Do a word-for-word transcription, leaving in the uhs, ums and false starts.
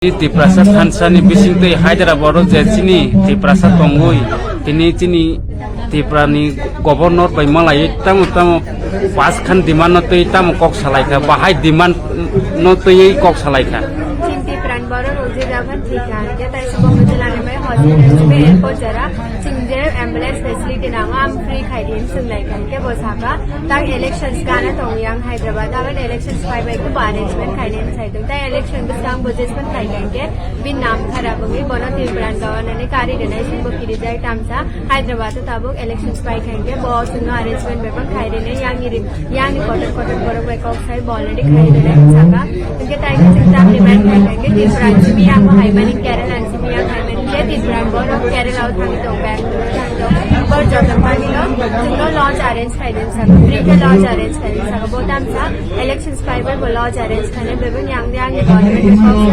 Tiprasa thansa ni bising tei Hyderabad o je chini Tiprasa tongwi, tini chini Tripura ni governor bai malai tamo tamo pass khan demand no tei tamo kok salai kha, bahai demand no tei kok salai kha. Chinti pran borok rok je jaban thika, je tai se bo mujila ni bai hospital se be airport jara, ching je ambulance facility nango, am free khai din sung lai kha, ke bo saka, tang elections gana tong yang Hyderabad, aban elections pai bai ke bo arrangement khai din sai. Tei election bwskang bo jesman khai khe, bin nam khara bwngwi bono Tripura ni governor ni kari rwnai sing bo kirijak tamsa. Hyderabad o tabuk election pai khe, bo chwngno arrangement bebak khai rwnai, yang ni ri-, yang ni kotor kotor borok bai kok sai bo already khai rwnai saka. Hingke tai khe chwng tam ni ban khai khe Tripura ni simi yang bo hai mani, Kerala ni simi yang hai mani, je Tripura ni borok Kerala o thangwi tong, Bangalore o thangwi tong, bor joto mani no chwngno lodge arrange khai rwnai saka, free khe lodge arrange khai rwnai saka, bo tamsa election Subscriber bo lodge arrange khainai, bebak yang de ang government ni kok se